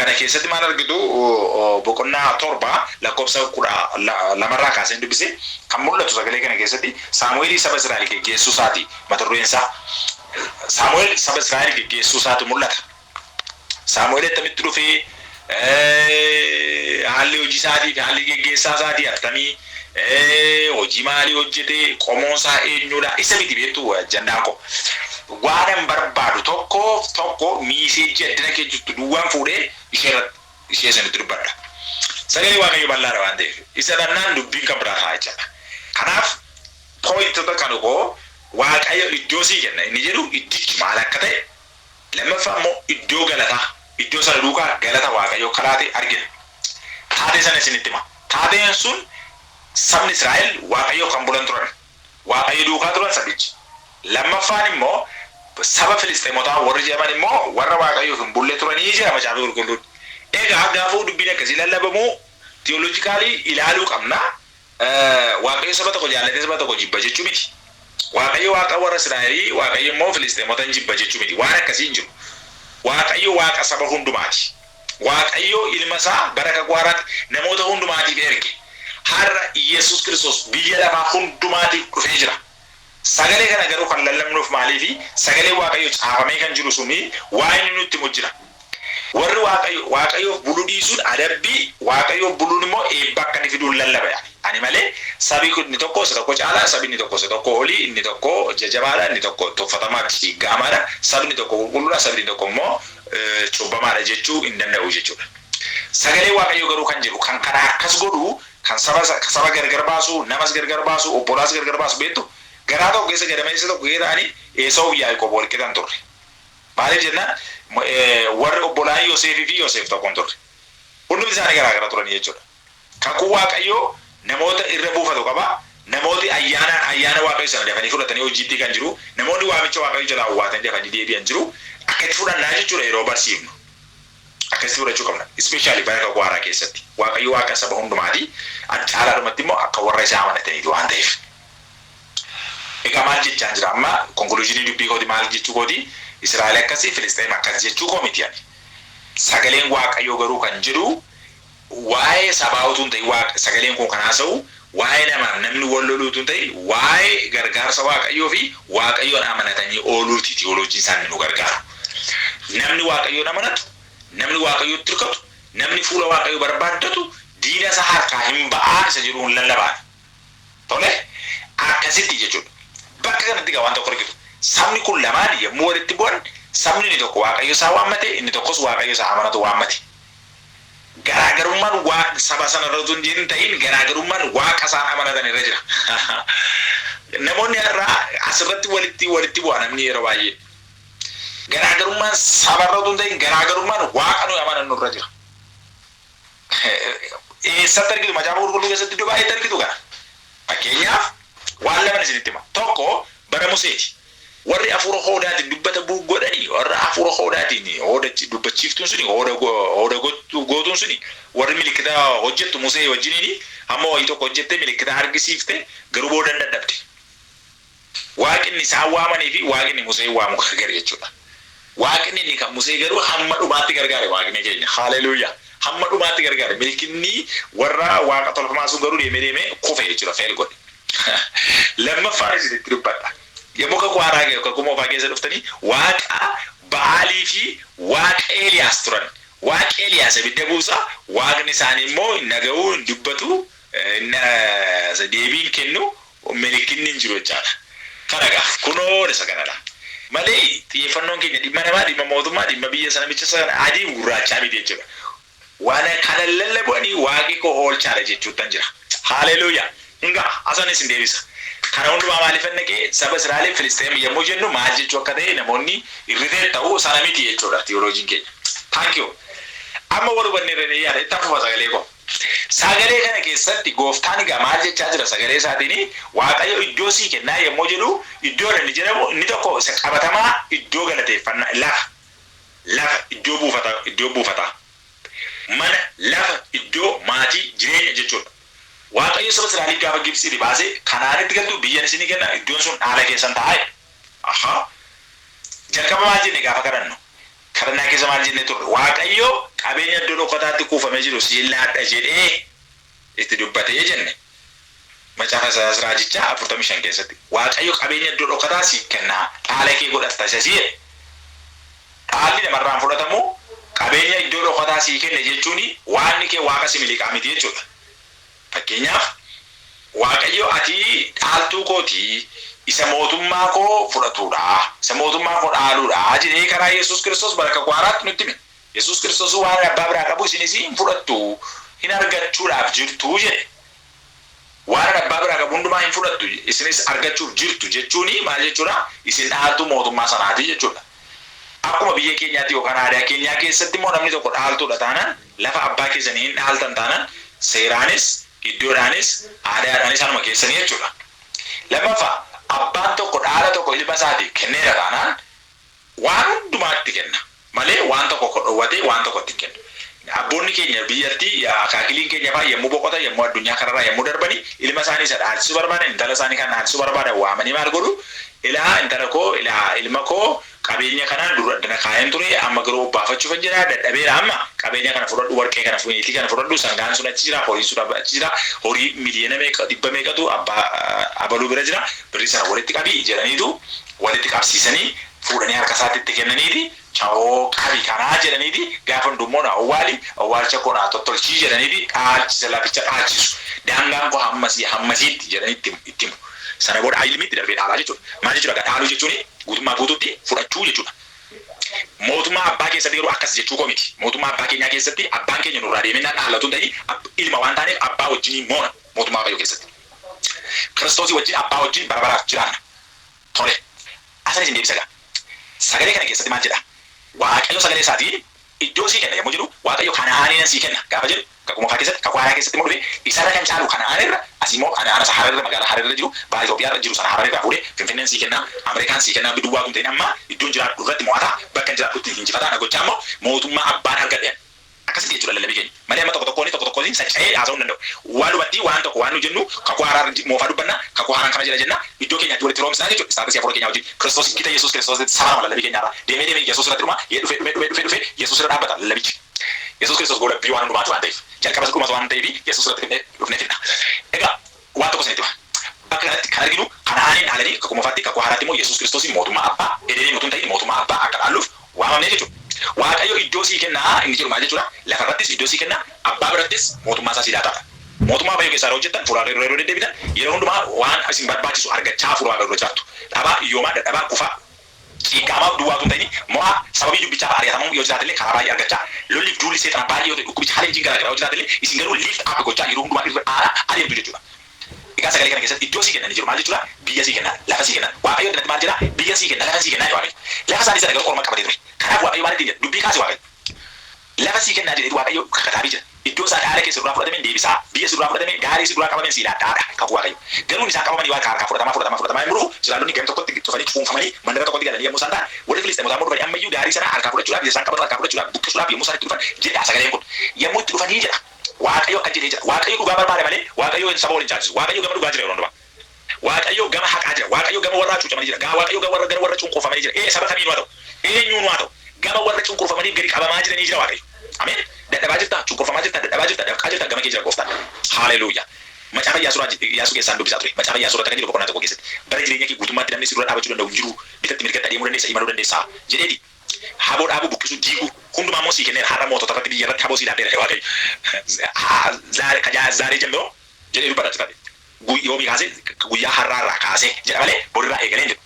Kana keessatti maal argitu? Boqonnaa 7 lakkoofsa 12rraa kaaseen dubbise. Kan mul'atu sagalee kana keessatti Saamu'eelii saba Israa'el geggeessuu isaati mata dureen isaa. Saamu'eel saba Israa'el geggeessuu isaatu mul'ata. Saamu'eel attamitti dhufee, haalli hojii isaatii fi haalli geggeessaa isaatii attamii, hojii maalii hojjete, qomoon isaa eenyudha, isa miti beektu ajjandaan koo. Waanan barbaadu tokkoof tokko message addina kee jirtu duwwaan fuudhee ishee irratti ishee isinitti dubbadha. Sagalee Waaqayyo bal'aadha waan ta'eef isa dhannaan dubbiin kan biraa ta'a jechaadha. Kanaaf pointota kan koo, Waaqayyo iddoo sii kenna inni jedhu iddichi maal akka ta'e, lammaffaa immoo iddoo galataa, iddoo sana duukaa galata Waaqayyo akka laate argina. Taatee sana isinitti hima. Taateen sun sabni Israa'el Waaqayyoof kan bulan turan. Waaqayyo duukaa turan sabichi. Lammaffaan immoo saba Filisxeemotaa warri jedhaman immoo warra Waaqayyoof hin bulle turanii jedha Macaafni Qulqulluun. Egaa gaafa dubbiin akkasii lallabamu theologically ilaaluu qabna. Waaqayyo saba tokko jaallatee saba tokko jibba jechuu miti. Waaqayyo Waaqa warra Israa'elii, Waaqayyo immoo Filisxeemota hin jibba jechuu miti. Waan akkasii hin jiru. Waaqayyo Waaqa saba hundumaati. Waaqayyo ilma isaa bara Kakuu Haaraatti namoota hundumaatiif erge. Har'a Iyyasuus Kiristoos biyya lafaa hundumaatiif dhufee jira. Sagalee kana garuu kan lallabnuuf maaliifi? Sagaleen Waaqayyo caafamee kan jiru suni waa inni nutti himu jira. Warri Waaqayyo Waaqayyoof buluu dhiisuun adabbii, Waaqayyoof buluun immoo eebba akka inni fiduun lallaba ani. Ani malee sabi inni tokko isa tokko caalaa, sabi inni tokko isa tokko olii, inni tokko jajabaadha, inni tokko tuffatamaa ciiggaamaadha, sabni tokko qulqulluudha, sabni tokko immoo cubbamaadha jechuu hin danda'u jechuudha. Sagalee Waaqayyoo garuu kan jedhu kan kana akkas godhu, kan saba saba gargar baasu, namas gargar baasu, obbolaas gargar baasu beektu, garaa tokko keessa gadameessa tokko keessa ta'anii Eesawuu fi Yaaqoob wal qixa hin turre. Maaliif jennaan, warri obbolaan Yoseefii fi Yoseef tokko hin turre. Hundumti isaanii garaa gara turanii jechuudha. Kakuu Waaqayyoo namoota irra buufatu qaba. Namooti ayyaana ayyaana Waaqayyo sana dafanii fudhatanii hojiitti kan jiru. Namoonni waamicha Waaqayyo jalaa owwaatanii dafanii deebi'an jiru. Akka itti fudhannaa jechuudha yeroo barsiifnu. Akkasitti fudhachuu qabna. Especially bara Kakuu Haaraa keessatti. Waaqayyo Waaqa saba hundumaati. Caalaadhumatti immoo akka warra isa amanataniiti waan ta'eef. Egaa maal jechaan jira amma? Conclusion dubbii kooti maal jechuu kooti? Israa'el akkasii, Filisxeem akkas jechuu koo miti ani. Sagaleen Waaqayyoo garuu kan jedhu waa'ee sabaa utuu hin ta'in, waaqa sagaleen kun kan haasa'u waa'ee namaaf namni wal loluu utuu hin ta'in, waa'ee gargaarsa Waaqayyoo fi Waaqayyoon amanatanii ooluuti tiyooloojiin isaan nu gargaaru. Namni Waaqayyoon amanatu, namni Waaqayyootti hirkatu, namni fuula Waaqayyoo barbaaddatu diina isaa harkaa hin ba'aa isa jedhu hin lallabaan. Tole, akkasitti jechuudha. Bakka kanatti egaa waan tokko argitu. Sabni kun lamaan yommuu walitti bu'an, sabni inni tokko Waaqayyo isaa waammate, inni tokkos Waaqayyo isaa amanatu waammate. Garaagarummaan Waaqa saba sana irra utuu hin ta'in, garaagarummaan Waaqa isaan amanatan irra jira. Namoonni har'aa asirratti walitti walitti bu'a namni yeroo baay'ee. Garaagarummaan saba irra utuu hin ta'in, garaagarummaan Waaqa nuyi amanannu irra jira. Eessatti argitu? Macaafa Qulqulluu keessatti iddoo baay'eetti argitu kana. Fakkeenyaaf waan laman isinitti hima. Tokko bara Museeti. Warri hafuura hoodaatiin dubbata godhani, warra hafuura hoodaatiin hooda dubbachiiftuun suni, hooda hooda gootuun suni, warri milikkita hojjettu Musee wajjiniini hamma wayii tokko hojjette, milikkita argisiifte, garuu booda hin dadhabde. Waaqni isaan waamanii fi Waaqni Musee waamu gargar jechuudha. Waaqni inni kan Musee garuu hamma dhumaatti gargaare Waaqni keenya. Haleluuyaa. Hamma dhumaatti gargaare. Milikinni warra waaqa tolfamaa sun garuu deemee deemee kufe jechuudha. Fail godhe. Lammaffaan isinitti dubbadha. Yommuu Kakuu Haaraa, Kakuu Moofaa keessa dhuftanii, waaqa Ba'aalii fi waaqa Eeliyaas turan. Waaqi Eeliyaas ibidda buusa, waaqni isaanii immoo hin dhaga'u, hin dubbatu, deebii hin kennu, milikinni hin jiru jechaadha. Kana egaa kunoo isa kanadha. Malee xiyyeeffannoon keenya dhimma namaa, dhimma mootummaa, dhimma biyya sana micha sana adii gurraachaa miti jechuudha. Waan kana lallabu ani Waaqi koo oolchaadha jechuuttan jira. Haleluuyaa! Hingaa asan isin deebisa. Kana hundumaa maaliifan dhaqee? Saba Israa'eliif Filisxeem yommuu jennu maal jechuu akka ta'e namoonni irritate ta'u, sana miti jechuudha tiyooloojiin keenya. Thank you. Amma wal hubanneerra jedhee yaada. Ittan fufa sagalee koo. Sagalee kana keessatti gooftaan egaa maal jechaa jira sagalee isaatiin? Waaqayyo iddoo sii kennaa yommuu jedhu, iddoon inni jedhamu inni tokko isa qabatamaa, iddoo galateeffannaa, lafa lafa iddoo buufata, iddoo buufataa, mana, lafa, iddoo maatii, jireenya jechuudha. Waaqayyo saba Israa'eliif gaafa Gibxiitii baasee Kanaanitti galtu, biyyan isinii kenna, iddoon sun dhaala keessan ta'a jedhe. Ahaa. Jalqaba maal jenne gaafa kadhannu? Kadhannaa keessa maal jennee turre? Waaqayyo Qabeenya iddoo dhokataatti kuufamee jiru siin laadha jedhee itti dubbatee jenne. Macaafa Isaayyaas raajichaa 45 keessatti. Waaqayyo qabeenya iddoo dhokataa siif kennaa, dhaala kee godhatta isa sii jedhe. Dhaalli namarraan fudhatamu qabeenya iddoo dhokataa sii kenne jechuun waaqni kee waaqa si miliqaa miti jechuudha. Fakkeenyaaf, Waaqayyo ati dhaaltuu kooti, isa mootummaa koo fudhatuudha, isa mootummaa koo dhaaluudha jedhee karaa Yesuus Kiristoos bara kakuu haaraatti nutti hime. Yesuus Kiristoos waan abbaa biraa qabu isinis hin fudhattu, hin argachuudhaaf jirtu jedhe. Waan abbaa biraa qabu hundumaa hin fudhattu, isinis argachuuf jirtu jechuun maal jechuudha? Isin dhaaltuu mootummaa sanaati jechuudha. Akkuma biyya keenyaatti yookaan aadaa keenyaa keessatti immoo namni tokko dhaaltuudha taanaan, lafa abbaa keessanii hin dhaaltan taanaan, seeraanis, iddoodhaanis, aadaadhaanis anuma keessanii jechuudha. Lammaffaa, abbaan tokko dhaala tokko ilma isaatiif kenneera taanaan, waan hundumaatti kenna malee waan tokko dhowwatee waan tokkotti hin kennu. Abboonni keenya biyyatti akaakiliin keenya fa'aa yommuu boqotan, yommuu addunyaa kanarraa yommuu darbanii, ilma isaanii isa dhaalchisuu barbaadan, intala isaanii kan dhaalchisuu barbaadan waamanii maal godhu? Ilaa intala koo, ilaa ilma koo, qabeenya kana dura addana kaa'een ture, amma garuu obbaafachuufan jira, dadhabeera, amma qabeenya kana fudhadhu, warqee kana, meetii kana fudhadhu, sangaan sun achi jira, horiin sun achi jira, horii miliyoona meeqa dhibba meeqatu abbaa abaluu bira jira, birrii sana walitti qabi jedhaniitu walitti qabsiisanii fuudhanii harka isaatti itti kennaniiti, chawoo qabi kanaa jedhaniiti, gaafa hundummoo na owwaali, owwaalcha koo naa tottolchii jedhaniiti dhaalchisa, laficha dhaalchisu. Daangaan koo hammasii hammasiitti jedhanii itti himu. Sana booda ilmi itti darbee dhaalaa jechuudha. Maal jechuudha? Dhaaluu jechuun guutummaa guutuutti fudhachuu jechuudha. Mootummaa abbaa keessatti garuu akkas jechuu koo miti. Mootummaa abbaa keenyaa keessatti abbaan keenya nurraa deemennaan dhaallatu hin ta'in, ilma waan taaneef abbaa wajjiniin moona mootummaa Waaqayyoo keessatti. Kiristoosii wajjin, abbaa wajjin bara baraaf jiraanna. Tole. Asan isin deebisa gaa. Sagalee kana keessatti maal jedha? Waaqayyo sagalee isaatiin iddoo sii kenna yommuu jedhu, Waaqayyo Kana'aaniinan sii kenna gaafa jedhu, kakuu moofaa keessatti, kakuu haaraa keessatti immoo dhufe isarra kan caalu Kana'aan irra, asii immoo Kana'aan isa Harar irra, magaalaa Harar irra jiru, baha Itoophiyaa irra jiru sana Harar irraa fuudhee Finfinneen sii kenna, Ameerikaan sii kenna, duwwaa kun ta'in amma iddoon jiraadhu irratti mo'ataa, bakka hin jiraadhutti injifataa na gochaa immoo mootummaa abbaan argadhe. Akkasitti jechuudha lallabii keenya. Malee amma tokko tokkoon tokko tokkoon saca'ee haasa'uu hin danda'u. Walumatti waan tokko waan nu jennu, kakuu haaraa moofaa dubbanna, kakuu haaraan kana jedha jenna, iddoo keenyaatti walitti firoomsinaa jechuudha. Status hafuura keenyaa wajjin Kiristoos gita Yesuus Kiristoositti safarama lallabii keenyaarraa. Deemee deemee Yesuus irratti dhuma, dhufee dhumee dhumee dhufee dhufee Yesuus irra dhaabbata lallabichi. Yesuus Kiristoos goolabbii waan hundumaati waan ta'eef, jalqabas dhumas waan ta'eef, Yesuus irratti fidnee dhufnee fidna. Egaa waan tokko isinitti hima. Bakka kanatti kan arginu Kana'aaniin dhaalanii kakuu moofaatti, kakuu haaraatti immoo Yesuus Kiristoosiin mootummaa abbaa Edeniin utuu hin ta'in mootummaa abbaa akka dhaalluuf waamamne jechuudha. Waaqayyo iddoo sii kennaa inni jedhu maal jechuudha? Lafarrattis iddoo sii kennaa, abbaa birattis mootummaa isaa sii laataadha. Mootummaa Waaqayyoo keessaa yeroo hojjettan, fuula Waaqayyoo dura yeroo deddeebitan, yeroo hundumaa waan isin barbaachisu argachaa fuula Waaqayyoo dura jiraattu. Dhabaa, hiyyoomaa, dadhabaa, kufaa, ciigga'amaa duwwaa utuu hin ta'in mo'aa, sababii dubbichaaf ari'atamuu yoo jiraate illee karaa baay'ee argachaa, lolliif duulli seexanaa baay'ee yoo ta'e, dhukkubi challengeiin garaa garaa yoo jiraate illee, isin garuu lift up gochaa yeroo hundumaa irra aaraa adeemtu jechuudha. Egaa sagalee kana keessatti iddoo sii kenna inni jedhu maal jechuudha? Biyya sii kenna, lafa sii kenna. Waaqayyo addunyaatti maal jedha? Biyya sii kenna, lafa sii kenna jedha Waaqayyo. Lafa isaanii sana garuu orma qabatee ture. Kanaaf Waaqayyo maal ittiin jedha? Dubbii kaase Waaqayyo. Lafa sii kennaa jedheetu Waaqayyo kakataafii jira. Iddoo isaa dhaala kee si duraa fudhatameen deebisaa. Biyya si duraa fudhatameen, gaarii si duraa qabameen sii laadhaadha kakuu Waaqayyo. Garuu isaan qabamanii Waaqa harkaa fudhatamaa fudhatamaa fudhatamaa yommuu dhufu, Israa'elonni gam tokkotti dhufanii cuunfamanii mandara tokkotti galanii yommuu isaan ta'an, warri Filisxeemotaa immoo dhufanii ammayyuu gaarii sana harkaa fudhachuudhaaf, isa isaan qaban harkaa fudhachuudhaaf, buqqisuudhaaf yommuu isaan itti dhufan jedha sagaleen kun. Yommuu itti dhufanii jedha. Waaqayyo akka jedhee jira. Waaqayyo dhugaa barbaada malee Waaqayyo saba waliin caalchisu. Waaqayyo gama dhugaa jira yeroo hundumaa. Waaqayyo gama haqaa jira. Waaqayyo gama warra hacuucamanii jira. Waaqayyo gama warra gara warra cunqurfamanii jira. Ee, saba kamiinuu haa ta'u, eenyuunuu haa ta'u, gama warra cunqurfamaniif gadi qabamaa jiranii jira Waaqayyo. Ameen. Dadhabaa jirta, cunqurfamaa jirta, dadhabaa jirta, dafqaa jirta, gama kee jira gooftaan. Haleluuyaa. Macaafa Iyyaasuu keessaan dubbisaa ture. Macaafa Iyyaasuu irratti kan jiru boqonnaa 1 keessatti. Bara jireenya kee guutummaatti namni si dura dhaabachuu danda'u hin jiru. Bitatti mirgatti adeemuu dandeessa, imaluu dandeessa jedheeti. Haboo dhaabuu, buqqisuu, diiguu hundumaa immoo sii kenneera. Har'a mootota irratti, biyya irratti haboo sii laadheera Waaqayyo. Zaaree ጀምሮ jedhee dubbata achirratti. Yoomii kaasee? Guyyaa har'aa irraa kaasee jedha malee borirraa eegalee hin jedhu.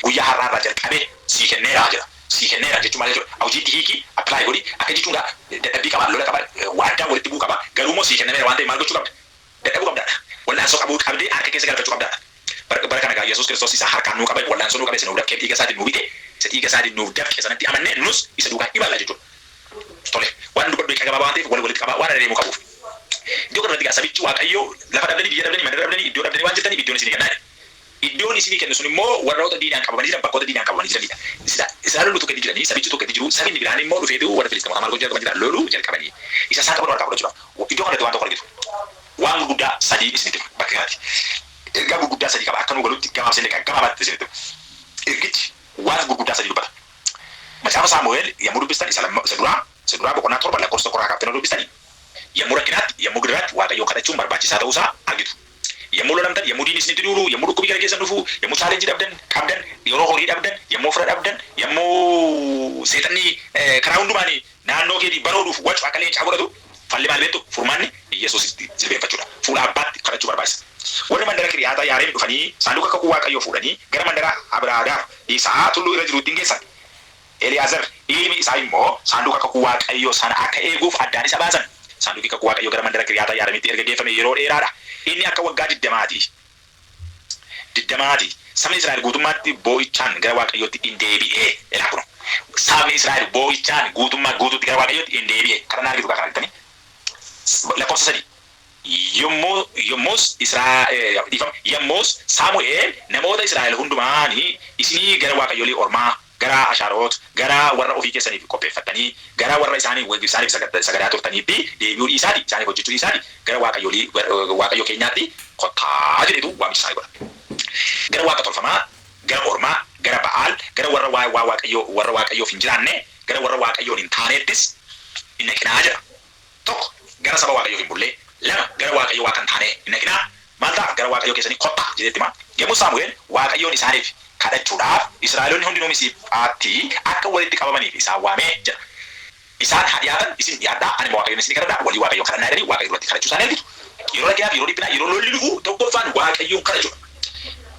Guyyaa har'aa irraa jalqabee sii kenneera jedha. Sii kenneera jechuun maal jechuudha? Hojiitti hiikii, apply godhi. Akka jechuun gaa dadhabbii qaba, lola qaba, waaddaa walitti bu'uu qaba. Garuu immoo sii kennameera waan ta'eef maal gochuu qabda? Dadhabuu qabdaadha. Wallaansoo qabuu qabdee harka keessa galfachuu qabdaadha. Bara kana gaa Yesuus Kiristoos isa harkaan nuu qabe, wallaansoo nuu qabe, isa nuuf dafqee dhiiga isaatiin nuu bite, isa dhiiga isaatiin nuuf dafqe sanatti amannee nus isa duukaa imalla jechuudha. Tole, waan dubbadhu daqiiqaa gabaabaa waan ta'eef wal walitti qabaa waan ani deemuu qabuuf. Iddoo kanarratti gaa sabichi Waaqayyoo lafa dhabdanii, biyya dhabdanii, mandara dhabdanii, iddoo dhabdanii waan jirtaniif iddoon isinii kennaa jedhe. Iddoon isinii kennu sun immoo warroota diinaan qabamanii jiran, bakkoota diinaan qabamanii jiranidha. Israa'eloonni tokko itti jiranii, sabichi tokko itti jiru, sabni biraan immoo dhufeetu warra Filisxeemotaa maal gochuu jalqaban jira? Loluu jalqabanii. Isa isaan qaban harkaa fudhachuudhaaf. Iddoo kanarratti waan tokko argitu. Waan gurguddaa sadii isinitti hima bakka kanatti. Ergaa gurguddaa sadii qaba, akka nuu galutti gabaabsee illee gabaabaatti isinitti hima. Ergichi waan gurguddaa sadii dubbata. Macaafa Saamu'eel yommuu dubbistan isa duraa Isa duraa boqonnaa 7 lakkoofsa 1 irraa kaaftanii dubbistanii. Yommuu rakkinaatti, yommuu gidiraatti Waaqayyoon kadhachuun barbaachisaa ta'uusaa argitu. Yommuu lolamtan, yommuu diinni isinitti duulu, yommuu dhukkubi gara keessan dhufu, yommuu challenge dhabdan, qabdan, yeroo horii dhabdan, yommuu fira dhabdan, yommuu seexanni karaa hundumaan naannoo keetii barooduuf wacu akka leencaa godhatu, falli maal beektu? Furmaanni Iyyasuusitti jilbeenfachuudha. Fuula Abbaatti kadhachuu barbaachisa. Warri mandara Kiriyaata Yaariim dhufanii saanduqa kakuu Waaqayyoo fuudhanii gara mandara Abraadaar isa tulluu irra jiruutti in geessan. Eli'aazar ilmi isaa immoo saanduqa kakuu Waaqayyoo sana akka eeguuf addaan isa baasan. Saanduqi kakuu Waaqayyoo gara mandara Kiriyaata Yaariimitti erga geeffamee yeroo dheeraa dha. Inni akka waggaa digdamaa ti. 20 ti. Sabni Israa'el guutummaatti boo'ichaan gara Waaqayyootti in deebi'e. Ilaa kunoo. Sabni Israa'el boo'ichaan guutummaa guutuutti gara Waaqayyootti in deebi'e. Kadhannaa argitu kaa kana argitanii? Lakkoofsa 3. Yommuu yommus Israa dhiifama. Yommus Saamu'eel namoota Israa'el hundumaani, Isinii gara waaqayyolii ormaa, gara Ashaaroot, gara warra ofii keessaniif qopheeffattanii, gara warra isaaniif isaaniif sagadaa turtaniitti deebi'uu dhiisaatii, isaaniif hojjechuu dhiisaatii, gara waaqayyolii Waaqayyo keenyaatti kottaa jedheetu waamicha isaanii godha. Gara waaqa tolfamaa, gara ormaa, gara Ba'aal, gara warra waa waa Waaqayyoo warra Waaqayyoof hin jiraanne, gara warra Waaqayyoon hin taaneettis hin dhaqinaa jedha. 1, Gara saba Waaqayyoof hin bullee, 2 gara Waaqayyo Waaqa hin taanee hin dhaqinaa. Maal ta'a? Gara Waaqayyo keessanii kottaa jedhee itti hima. Yommus Saamu'eel Waaqayyoon isaaniif kadhachuudhaaf Israa'eloonni hundinuu Misiiphaatti akka walitti qabamaniif isaan waame jedha. Isaan haa dhi'aatan, isin dhi'aadhaa, ani immoo Waaqayyoon isinii kadhadha, walii Waaqayyoon kadhannaa jedhanii Waaqayyo duratti kadhachuu isaanii argitu. Yeroo rakkinaaf, yeroo dhiphinaa, yeroo lolli dhufu tokkoffaan Waaqayyoon kadhachuudha.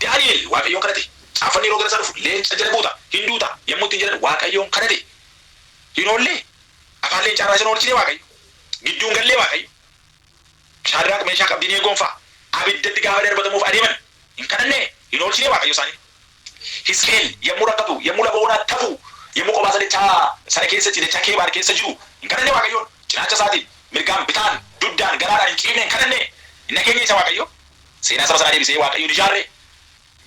Daani'el Waaqayyoon kadhate. Caaffanni yeroo gara isaa dhufu leenca jala buuta, hin duuta yommuu ittiin jedhan Waaqayyoon kadhate. Hin oollee? Afaan leencaa irraa isin oolchinee Waaqayyo? Gidduu hin gallee Waaqayyo? Shaadraak, Meeshaak, Abdineegoon fa'a abiddatti gaafa darbatamuuf adeeman hin kadhannee? Hin oolchinee Waaqayyo isaanii? Hisqeel yommuu rakkatu, yommuu lafa onaatti hafu, yommuu kophaa isaa dachaa sana keessa dachaa Keebaar keessa jiru hin kadhannee Waaqayyoon? Cinaacha isaatiin, mirgaan, bitaan, dugdaan, garaadhaan hin ciifne hin kadhannee? Hin dhageenyee isa Waaqayyo? Seenaa saba sanaa deebisee Waaqayyo hin ijaarree?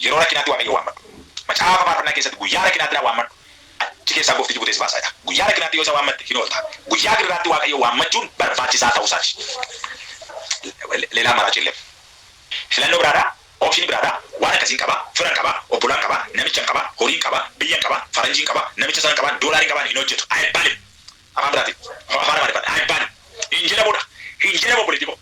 Yeroo rakkinaatti Waaqayyoon waammadhu. Macaafa Faarfannaa keessatti guyyaa rakkinaatti na waammadhu, achi keessaa Gooftichi butee si baasa jedha. Guyyaa rakkinaatti yoo isa waammatte hin oolta. Guyyaa giddiraatti Waaqayyoon waammachuun barbaachisaa ta'uu isaati. ሌላ አማራጭ የለም. Filannoo biraadha, option biraadha, waan akkasiin qaba, firan qaba, obbolaan qaba, namichan qaba, horiin qaba, biyyan qaba, faranjiin qaba, namicha sanan qaba, doolaariin qaba hin hojjetu. አይባልም. Afaan biraatiin, afaan Amaariffaan አይባልም. Hin jedhamudha. Hin jedhamu obboleettii koo.